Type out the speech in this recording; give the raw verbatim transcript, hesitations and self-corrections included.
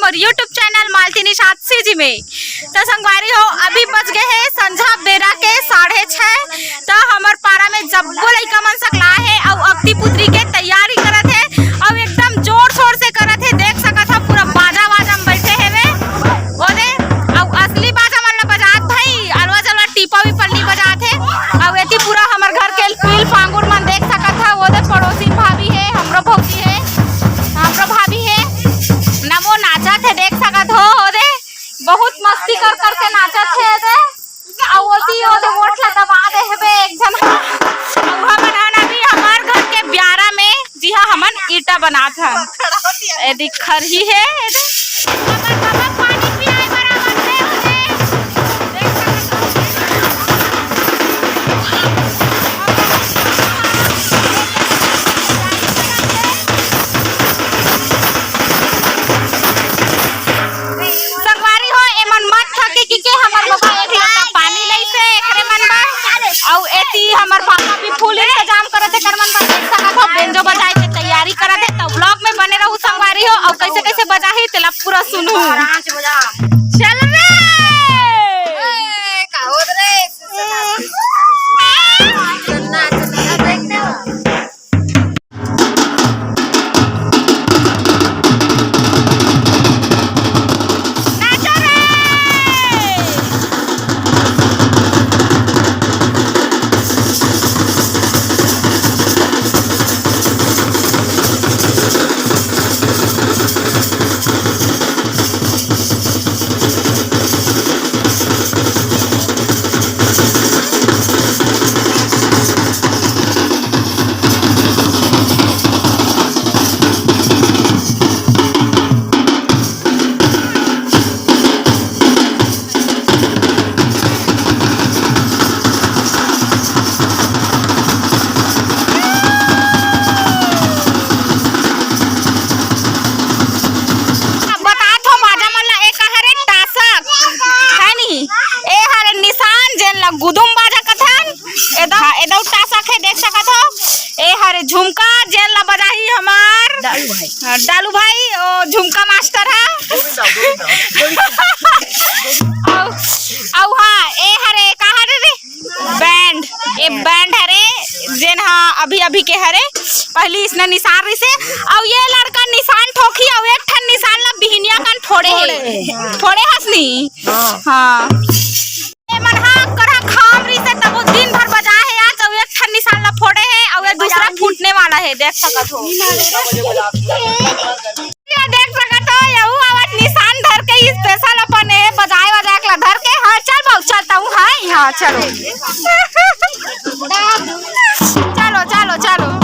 और YouTube channel Malti Nishad CG में। तो संगवारी हो, अभी बज गए हैं संझा बेरा के साढ़े छः। तो हमर पारा में जब्बो लइका मन सकलाए हे अउ अक्ति पुतरी के तैयारी करत हे अउ एकदम जोर शोर से करत हे। देख सकत ह पूरा बाजा वाजा में बैठे हेवे ओदे। अउ असली बाजा मन ला बजात भाई, अलवा जलवा टीपा वीपा नहीं बजात हे। अउ एती पूरा हमर घर के पील पांगुर मन देख सकत ह, ओदे पड़ोसी भाभी हे, हमरो भौजी हे, हमरो भाभी हे। नमो नाचत हे, देख सकत हो, ओदे बहुत मस्ती कर करके नाचत हे ओदे। अउ ओती ओदे ओठ ला दबा दे हेबे एक झन। अउ हमन हन अभी हमर घर के ब्यारा में, जी हाँ, हमन ईटा बनात हन। एदे खरही हे, एदे। हमर बाबा पानी पियाए बर आवत हे ओदे। देख सकत हो। संगवारी हो, एमन मत थके कि के हमर बाबा एक लोटा पानी लइसे एकरे मन बर। अउ एती हमर पापा भी फुल इंतजाम करत हे, कर मन बर देख सकत हो, बेंजो बजाए के तैयारी करत हे। तो vlog में बने रहू संगवारी हो, अउ कैसे कैसे बजाही तेला पूरा सुनू। चल रे। ए, का होत रे? बतात हो बाजा मन ला, एक हरे टासक, है नी? ए हरे निशान, जेन ला गुदुम बाजा कथन। एदा, एदा टासक हे, देख सकत हो। ए हरे झुमका, जेन ला बजाही हमार डालू भाई। हाँ, डालू भाई, ओ झुमका मास्टर है। अउ, अउ हाँ, ए हरे, का हरे रे? बैंड। ए बैंड हरे, जेन हा अभी अभी के हरे, पहली इसने निशान रिसे, अउ ये लड़का निशान ठोकी, अउ एक ठन निशान ला बिहनिया कन फोड़े हे। फोड़े। फोड़े हस नी? हाँ। हाँ। ए मन हा करा खाम रिसे, तब वो दिन भर बजाए हे आज, अउ एक ठन निशान ला फोड़े हे, अउ ये दूसरा फूटने वाला हे, देख सकत हो। ये देख सकत हो, यहू आवत निशान धर के, special अपन ए बजाए वजाए ला धर के। हाँ, चल बाबू, चलता हूँ। हाँ, हाँ, चलो। चलो, चलो, चलो।